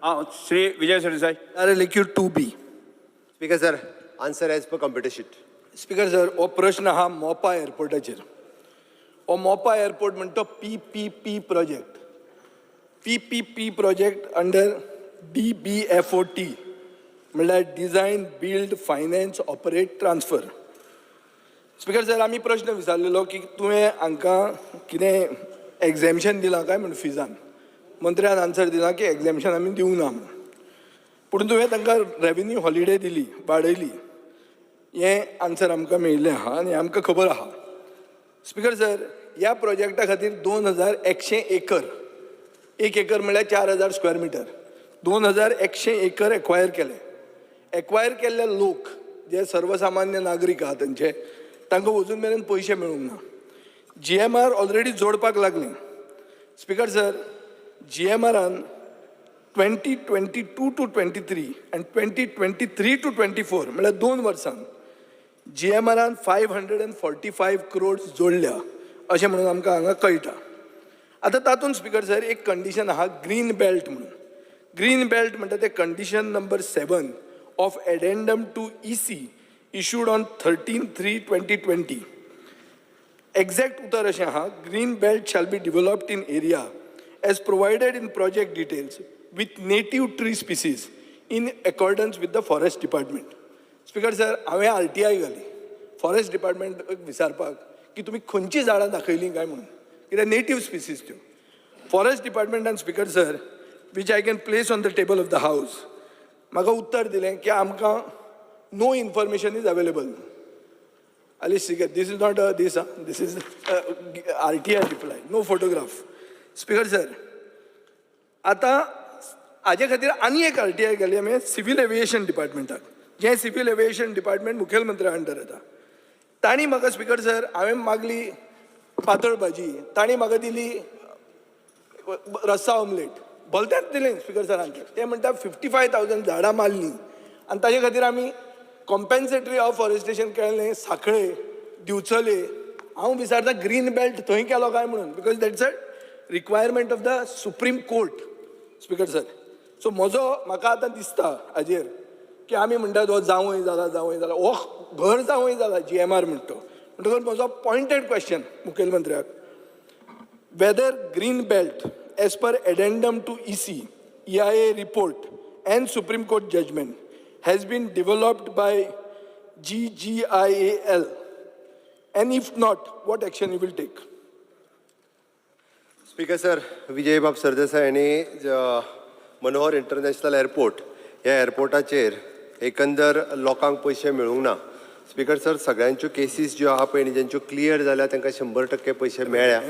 आं, Shri Vijay Sardesai. RLAQ 2B. Speaker sir, answer as per computer sheet. Speaker sir, हो प्रश्न आहा मोपा एअरपोर्टाचेर. हो मोपा एअरपोर्ट म्हणटा तो PPP project. PPP project under DBFOT, म्हणल्यार design, build, finance, operate, transfer. Speaker sir, आमी प्रश्न विचारलेलो की तुवें हांकां कितें एग्जॅम्शन दिलां काय म्हूण फिजान. मंत्र्यान आन्सर दिला की एग्जॅम्शन आमी दिवंक ना म्हूण, पूण तुवें तांकां रेवेन्यू हॉलिडे दिली, वाडयली, हें आन्सर आमकां मेळिल्लें आहा आनी आमकां खबर आहा. स्पिकर सर, ह्या प्रोजेक्टा खातीर 2100 एकर, एक एकर म्हणल्यार 4000 स्क्वेअर मिटर, 2100 एकर एक्वायर केले. एक्वायर केल्ले लोक जे सर्वसामान्य नागरीक आहा थंयचे, तांकां अजून मेरेन पयशे मेळूंक ना. जीएमआर ऑलरेडी जोडपाक लागले. स्पिकर सर, जीएमआरान 2022 to 23 आनी 2023 to 24, म्हणल्यार 2 वर्सां जीएमआरान 545 crores जोडल्या अशें म्हणून आमकां हांगा कळटा. आतां तातूंत, स्पिकर सर, एक कंडिशन आहा ग्रीन बेल्ट म्हणून. ग्रीन बेल्ट म्हणटा ते condition number 7 of addendum to EC issued on 13/3/2020. Exact उतर अशें आहा, "Green belt shall be developed in area as provided in project details with native tree species in accordance with the forest department." Speaker sir, हांवें RTI घाली forest department विचारपाक की तुमी खंयची झाडां दाखयलीं काय म्हणून, कित्याक नेटीव स्पिसीज त्यो. फॉरेस्ट डिपार्टमेंटान, speaker sir, which I can place on the table of the house, म्हाका उत्तर दिलें की आमकां no information is available. Ali Speaker, this is not a this, this is RTI reply, no photograph. Speaker sir, आतां हाजे खातीर आनी एक आरटीआय घाली आमी सिवील एविएशन डिपार्टमेंटाक, जें सिवील एविएशन डिपार्टमेंट मुखेलमंत्र्या अंडर येता. तांणी म्हाका, स्पिकर सर, हांवें मागली पातळ भाजी, तांणी म्हाका दिली रस्सा ऑमलेट. भलतेंच दिलें स्पिकर सरान. ते म्हणटा 55,000 झाडां मारलीं आनी ताजे खातीर आमी कॉम्पेन्सेटरी अफॉरेस्टेशन केलें साखळे, दिवचले. हांव विचारता, ग्रीन बेल्ट थंय केलो काय म्हणून, because that's a requirement of the Supreme Court, Speaker sir. So म्हजो म्हाका आतां दिसता हाजेर की आमी म्हणटात हो जावंय जाला, जावंय जाला, हो घर जावंय जाला जीएमआर म्हणटा तो. म्हणटकच म्हजो pointed question मुखेलमंत्र्याक, whether green belt as per addendum to EC, EIA report and Supreme Court judgment has been developed by GGIAL, and if not, what action you will take? Speaker sir, Vijaybab Sardesai हांणी Manohar international airport ह्या एअरपोर्टाचेर एकंदर लोकांक पयशे मेळूंक ना. Speaker sir, सगळ्यांच्यो cases ज्यो आहा पळय न्ही, ज्यांच्यो क्लियर जाल्या तांकां 100% पयशे मेळ्ळ्या.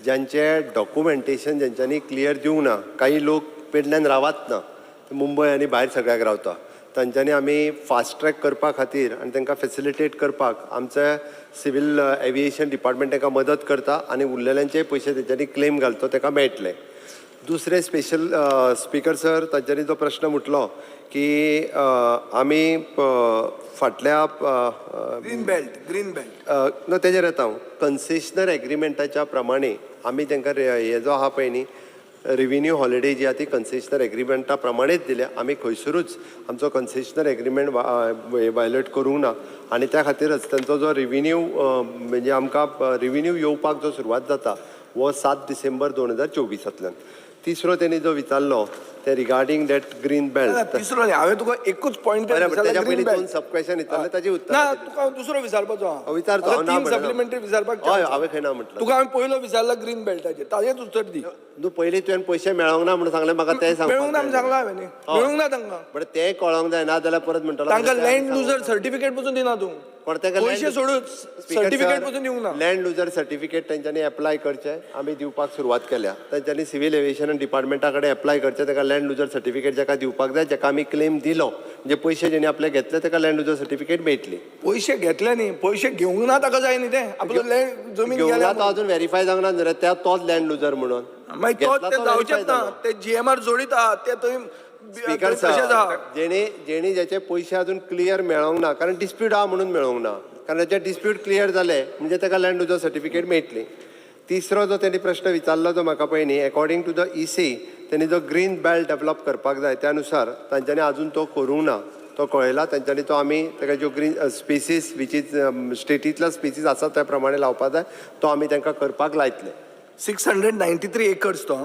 ज्यांचे डॉक्युमेंटेशन ज्यांच्यांनी क्लियर दिवंक ना, काही लोक पेडण्यान रावात ना, ते मुंबय आनी भायर सगळ्याक रावता, तांच्यांनी आमी फास्ट ट्रॅक करपा खातीर आनी तांकां फेसिलिटेट करपाक आमचे सिवील एविएशन डिपार्टमेंट तांकां मदत करता आनी उरलेल्यांचे पयशे तेंच्यांनी क्लेम घालतो ताका मेळटले. दुसरें, स्पेशल स्पीकर सर, तांच्यांनी जो प्रश्न म्हटलो की आमी फाटल्या green belt, green belt. ना, तेजेर येता हांव. कन्सेशनर एग्रीमेंटाच्या प्रमाणे आमी तांकां हे जो आहा पळय न्ही, रिव्हेन्यू हॉलिडे जी आहा ती कन्सेशनर एग्रीमेंटा प्रमाणेच दिल्या. आमी खंयसरूच आमचो कन्सेशनर एग्रीमेंट वायलेट करूंक ना आनी त्या खातीरच तांचो जो रिव्हेन्यू, म्हणजे आमकां रिव्हेन्यू येवपाक जो सुरवात जाता हो 7 डिसेंबर 2024तांतल्यान. तिसरो तेणी जो विचारलो ते रिगार्डींग that green belt. तिसरो न्ही, हांवें तुका एकूच पॉयंट. तेज्या पयलीं दोन सब क्वेश्चन विचारले, ताजी उत्तर. ना, तुका हांव दुसरो विचारपाचो आहा. विचारतो, हांव ना तीन म्हणना. सप्लिमेंटरी विचारपाक. हय, हांवें खंय ना म्हटलं? तुका हांवें पयलो विचारला ग्रीन बेल्टाचेर, ताजेच उत्तर दी. तूं पयलीं तुवें पयशे मेळोंक ना म्हणून सांगलें म्हाका, तें सांगपाक. मेळूंक ना म्हणून सांगलां हांवें न्ही? मेळूंक ना तांकां. बट तें कळोंक जाय, ना जाल्यार परत म्हणटलो. तांकां लँड लुजर सर्टिफिकेट पसून दिना तूं. कोण तांकां? पयशे सोडूच, सर्टिफिकेट पसून दिवंक ना. लँड लुजर सर्टिफिकेट तेंच्यांनी एप्लाय करचें, आमी दिवपाक सुरवात केल्या. तेंच्यांनी सिवील एविएशन डिपार्टमेंटा कडेन एप्लाय करचें. ताका लँड लुजर सर्टिफिकेट जाका दिवपाक जाय, जाका आमी क्लेम दिलो, म्हणजे पयशे जेणी आपले घेतले, ताका लँड लुजर सर्टिफिकेट मेळटली. पयशे घेतले न्ही, पयशे घेवंक ना ताका जाय न्ही ते आपलो लँड जमीन घेवंक गेल्या. ना तो अजून व्हेरीफाय जावंक ना न्ही रे, त्या तोच लँड लुजर म्हणून. मागीर तो घेतला ते तो जावचेच verify ना. जालो. ते जीएमआर जोडीत आहा, ते थंय स्पीकर तशेंच आहा. सर, जेणे जेणे ज्याचे पयशे अजून क्लियर मेळोंक ना, कारण डिस्प्यूट आहा म्हणून मेळोंक ना, कारण ताचे डिस्प्यूट क्लियर जाले म्हणजे ताका लँड लुजर सर्टिफिकेट मेळटली. तिसरो जो तेणी प्रश्न विचारलो तो म्हाका पळय न्ही, according to the EC तेणी जो ग्रीन बेल्ट डेवलप करपाक जाय त्या नुसार तांच्यांनी अजून तो करूंक ना. तो कळयला तांच्यांनी, तो आमी ताका ज्यो green species which is स्टेटींतल्या spaces आसा त्या प्रमाणे लावपाक जाय, तो आमी तांकां करपाक लायतले. 693 acres तो,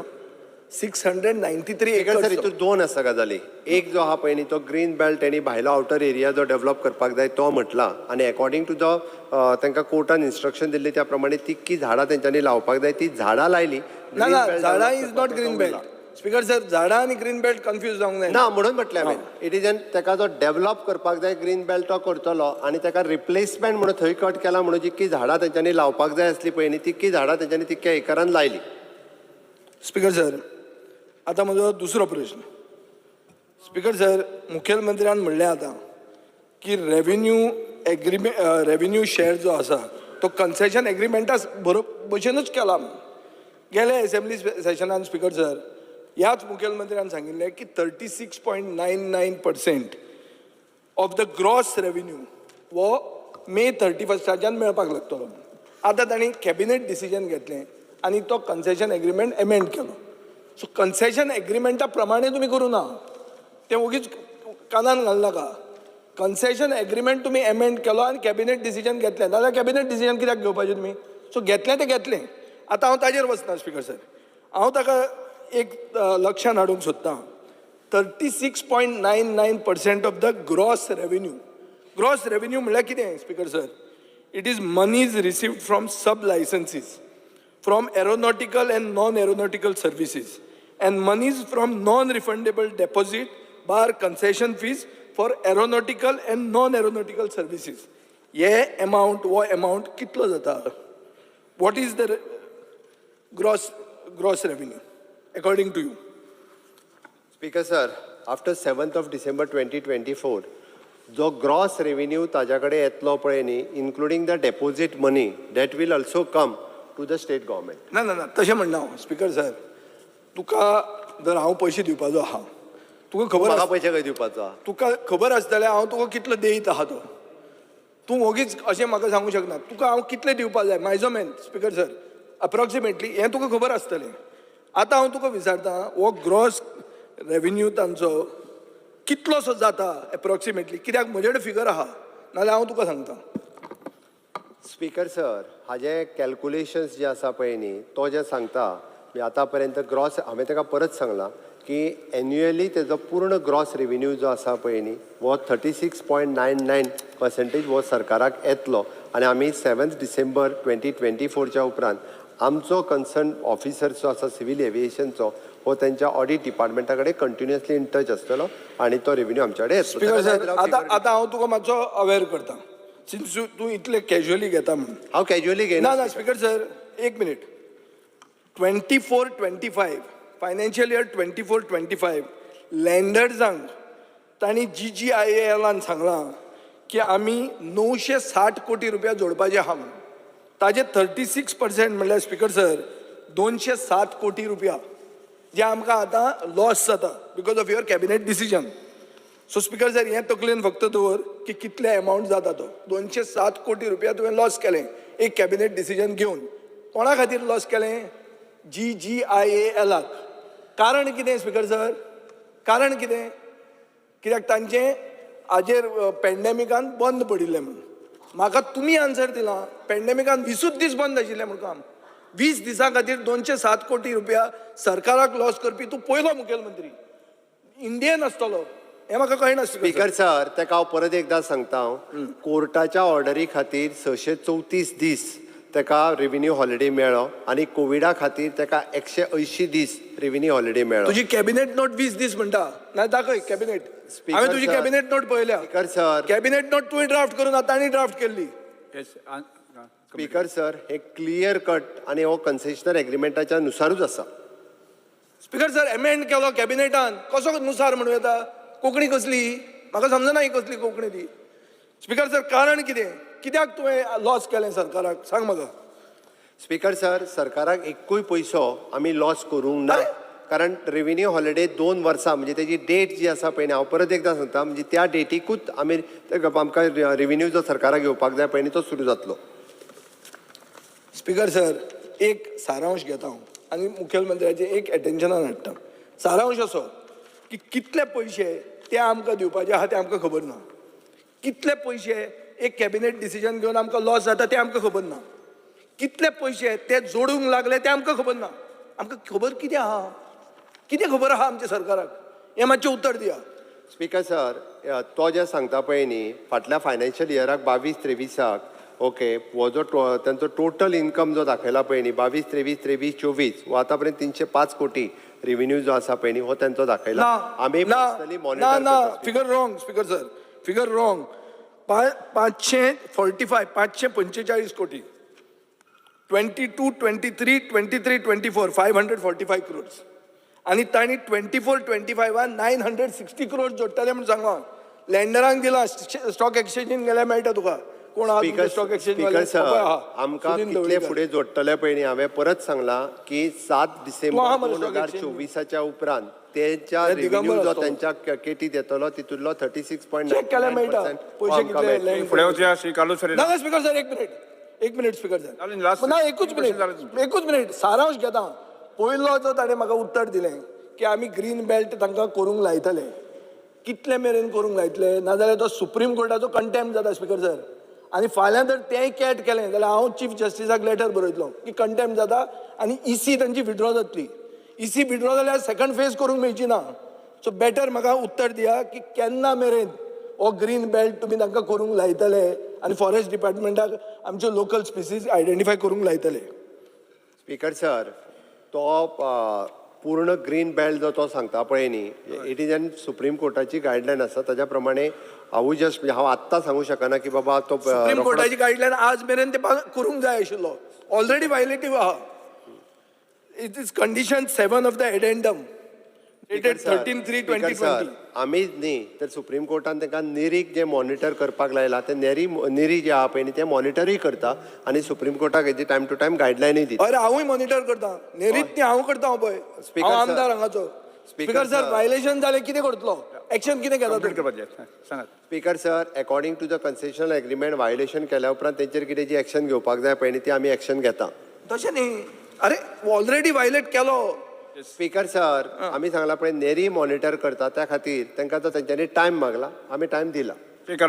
693 sir, acres. हितून दोन आसा गजाली. एक जो आहा पळय न्ही, तो ग्रीन बेल्ट तेणी भायलो आवटर एरिया जो डेवलप करपाक जाय तो म्हटला आनी एकोर्डिंग टू the तांकां कोर्टान इन्स्ट्रक्शन दिल्ली त्या प्रमाणे तितकी झाडां तेंच्यांनी लावपाक जाय, ती झाडां लायली. ना ना, झाडां is not green belt, Speaker sir. झाडां आनी ग्रीन बेल्ट कन्फ्यूज जावंक जायना. ना, म्हणून म्हटलें हांवें, it is an ताका जो डेवलप करपाक जाय ग्रीन बेल्ट तो करतलो आनी ताका रिप्लेसमेंट म्हणून थंय कट केला म्हणून जितकी झाडां तेंच्यांनी लावपाक जाय आसली पळय न्ही, तितकी झाडां तेंच्यांनी तितक्या एकरान लायली. स्पीकर सर, आतां म्हजो दुसरो प्रश्न. स्पीकर सर, मुखेलमंत्र्यान म्हणलें आतां की रेवेन्यू शेअर जो आसा तो कन्सेशन एग्रीमेंटा बरोबर भशेनूच केला म्हणून. गेल्या एसेंब्ली सेशनान, स्पीकर सर, ह्याच मुखेलमंत्र्यान सांगिल्लें की 36.99% of the gross revenue हो मे 31स्टाच्यान मेळपाक लागतलो म्हणून. आतां तांणी कॅबिनेट डिसिजन घेतलें आनी तो कन्सेशन एग्रीमेंट एमेंड केलो. सो कन्सेशन एग्रीमेंटा प्रमाणे तुमी करूं ना, तें ओगीच कानान घालनाका. कन्सेशन एग्रीमेंट तुमी एमेंड केलो आनी कॅबिनेट डिसिजन घेतलें, नाजाल्यार कॅबिनेट डिसिजन कित्याक घेवपाचें तुमी? सो घेतलें तें घेतलें. आतां हांव ताजेर वचना, स्पीकर सर. हांव ताका एक लक्षान हाडूंक सोदतां, 36.99% of the gross revenue. Gross revenue म्हणल्यार कितें, Speaker sir? It is monies received from sub licenses, from aeronautical and non aeronautical services, and monies from non refundable deposit bar concession fees for aeronautical and non aeronautical services. हे amount, हो amount कितलो जाता? What is the gross revenue according to you? Speaker sir, after 7th of December 2024 जो gross revenue ताज्या कडेन येतलो पळय न्ही, including the deposit money that will also come to the state government. ना ना ना, तशें म्हणना हांव, स्पीकर सर. तुका जर हांव पयशे दिवपाचो आहा, तुका खबर म्हाका आस- पयशे खंय दिवपाचो आहा? तुका खबर आसतलें हांव तुका कितलो देयत आहा तो. तूं ओगीच अशें म्हाका सांगूंक शकना. तुका हांव कितले दिवपा जाय मायजोमेन, स्पीकर सर, अप्रॉक्सिमेटली, हें तुका खबर आसतलें. आतां हांव तुका विचारता, हो ग्रॉस रेवेन्यू तांचो कितलोसो जाता एप्रॉक्सिमेटली? कित्याक म्हजे कडेन फिगर आहा, नाजाल्यार हांव तुका सांगता. स्पीकर सर, हाजे कॅल्कुलेशन्स जे आसा पळय न्ही, तो जे सांगता म्हणजे आतां पर्यंत ग्रॉस, हांवें ताका परत सांगलां की एन्युअली तेजो पूर्ण ग्रॉस रेवेन्यू जो आसा पळय न्ही, हो 36.99% हो सरकाराक येतलो आनी आमी 7 डिसेंबर 2024च्या उपरांत आमचो कन्सर्न ऑफिसर जो आसा सिवील एविएशनचो, हो तेंच्या ऑडिट डिपार्टमेंटा कडेन कंटिन्युअसली इन टच आसतलो आनी तो रेवेन्यू आमच्या कडेन येतलो. स्पीकर ताका सर, लागून आतां आतां हांव तुका मातसो अवेर करता, सिन्स तूं इतले कॅज्युअली घेता म्हणून. हांव कॅज्युअली घेयना. ना ना, स्पीकर सर, एक minute. 24-25 financial year, 24-25 लँडर्सांक तांणी जीजीआयएलान सांगलां की आमी 960 कोटी रुपया जोडपाचे आहा म्हणून. ताजे 36% म्हणल्यार, स्पीकर सर, 207 कोटी रुपया, जे आमकां आतां लॉस जाता because of your cabinet decision. So Speaker sir, हें तकलेन फक्त दवर की कितले एमावंट जाता तो. 207 कोटी रुपया तुवें लॉस केलें एक कॅबिनेट डिसिजन घेवन. कोणा खातीर लॉस केलें? जीजीआयएलाक. कारण कितें, स्पीकर सर? कारण कितें? कित्याक तांचें हाजेर पेंडेमिकान बंद पडिल्लें म्हणून. म्हाका तुमी आन्सर दिला, पेंडेमिकान 20ूच दीस बंद आशिल्लें म्हूण काम. 20 दिसां खातीर 207 कोटी रुपया सरकाराक लॉस करपी तूं पयलो मुखेलमंत्री इंडियन आसतलो हें म्हाका कळना, स्पीकर. स्पीकर सर, ताका हांव परत एकदां सांगता, हांव कोर्टाच्या ऑर्डरी खातीर 634 दीस ताका रेवेन्यू हॉलिडे मेळ्ळो आनी कोविडा खातीर ताका 180 दीस रेवेन्यू हॉलिडे मेळ्ळो. तुजी कॅबिनेट नोट 20 दीस म्हणटा. ना, दाखय कॅबिनेट. Speaker हांवें तुजी sir. Cabinet note पळयल्या. Speaker sir. कॅबिनेट नोट तुवें ड्राफ्ट करून आतां आनी ड्राफ्ट केल्ली. Yes. Speaker sir, हे क्लियर कट आनी हो कन्सेशनल एग्रीमेंटाच्या नुसारूच आसा. स्पीकर सर, एमेंड केलो कॅबिनेटान, कसो नुसार म्हणूं येता? कोंकणी कसली म्हाका समजना, ही कसली कोंकणी ती? स्पीकर सर, कारण कितें? कित्याक तुवें लॉस केलें सरकाराक, सांग म्हाका. स्पीकर सर, सरकाराक एक्कूय पयसो आमी लॉस करूंक ना. अरे! कारण रेवेन्यू हॉलिडे 2 वर्सां, म्हणजे तेजी डेट जी आसा पळय न्ही, हांव परत एकदां सांगता, म्हणजे त्या डेटीकूच आमी आमकां रेवेन्यू जो सरकाराक घेवपाक जाय पळय न्ही, तो सुरू जातलो. स्पीकर सर, एक सारांश घेता हांव आनी मुखेलमंत्र्याचें एक एटेन्शनान हाडटा. सारांश असो की कितले पयशे ते आमकां दिवपाचे आहा ते आमकां खबर ना. कितले पयशे एक कॅबिनेट डिसिजन घेवन आमकां लॉस जाता ते आमकां खबर ना. कितले पयशे ते जोडूंक लागले ते आमकां खबर ना. आमकां खबर कितें आहा, कितें खबर आहा आमच्या सरकाराक, हें मातशें उत्तर दिया. स्पीकर सर, तो जे सांगता पळय न्ही, फाटल्या फायनान्शियल इयराक 22-23 ओके हो जो तांचो टोटल इन्कम जो दाखयला पळय न्ही, 22, 23, 23, 24 हो आतां पर्यंत 305 कोटी रेव्हेन्यू जो आसा पळय न्ही हो तेंचो दाखयला. ना. आमी ना. पर्सनली ना. मॉनिटर ना. करता. Figure wrong, speaker sir, figure wrong. 545, 545 कोटी. 22-23, 23-24 545 crores. आनी तांणी 24-25 960 क्रोर्स जोडटले म्हूण सांगला. लँडरांक दिला, स्टॉक एक्सचेंजीन गेल्यार मेळटा तुका. कोण आहा speaker stock exchange? Speaker sir, आमकां कितले फुडें जोडटले पळय न्ही, हांवें परत सांगलां की 7 तूं डिसेंबर आहा मरे दोन stock हजार exchange? चोवीसाच्या उपरांत तेंच्या हे दिगंबर रेव्हेन्यू जो आसतलो. तेंच्या केटीत येतलो तितूंतलो 36. चेक केल्यार मेळटा पयशे कितले land. फुडें वचया श्री कार्लूस फेरेरा. ना ना स्पीकर सर, एक मिनिट, एक मिनिट स्पीकर सर. चालेल, last ना, एकूच question minute, जालें. एकूच मिनिट. सारांश घेता. पयलो जो ताणें म्हाका उत्तर दिलें की आमी ग्रीन बेल्ट तांकां करूंक लायतले, कितले मेरेन करूंक लायतले? नाजाल्यार तो सुप्रीम कोर्टाचो कंटेम्प जाता स्पीकर सर. आनी फाल्यां जर तेंय कॅट केलें जाल्यार हांव चीफ जस्टिसाक लेटर बरयतलो की कंटेम्प जाता आनी इसी तांची विड्रॉ जातली. इसी विड्रॉ जाल्यार सेकंड फेज करूंक मेळची ना. सो बेटर म्हाका उत्तर दिया की केन्ना मेरेन हो ग्रीन बेल्ट तुमी तांकां करूंक लायतले आनी फॉरेस्ट डिपार्टमेंटाक आमच्यो लोकल स्पिसीस आयडेंटिफाय करूंक लायतले. स्पीकर सर, तो पूर्ण ग्रीन बेल्ट जो तो सांगता पळय न्ही, it is an supreme कोर्टाची गायडलायन आसा, ताच्या प्रमाणे हांवूय जस्ट म्हणजे हांव आत्तां सांगू शकना की बाबा तो सुप्रीम रोखडो. कोर्टाची गायडलायन आज मेरेन ते करूंक जाय आशिल्लो. ऑलरेडी व्हायलेटीव आहा. It is condition 7 of the addendum dated 13/3 speaker 20 sir, 20. आमीच न्ही तर सुप्रीम कोर्टान तांकां नेरीक जे मॉनिटर करपाक लायला, ते नेरी नेरी जे आहा पळय न्ही ते मॉनिटरूय करता आनी सुप्रीम कोर्टाक हेजी टायम टू टायम गायडलायनूय दिता. अरे हांवूय मॉनिटर करता, नेरीत न्ही, हांव करता. हांव पळय Speaker हांव sir. आमदार हांगाचो. Speaker speaker sir, sir. Violation जालें कितें करतलो, एक्शन कितें घेता कंप्लीट तूं? करपाचें सांगात. Speaker sir, according to the concessional agreement violation केल्या उपरांत तेंचेर कितें जी एक्शन घेवपाक जाय पळय न्ही ती आमी एक्शन घेता. तशें न्ही, अरे ऑलरेडी व्हायलेट केलो. स्पीकर सर, आमी सांगला पळय, नेरी मॉनिटर करता, त्या खातीर तांकां तो तेंच्यांनी टायम मागला, आमी टायम दिला. श्री कार्लूस.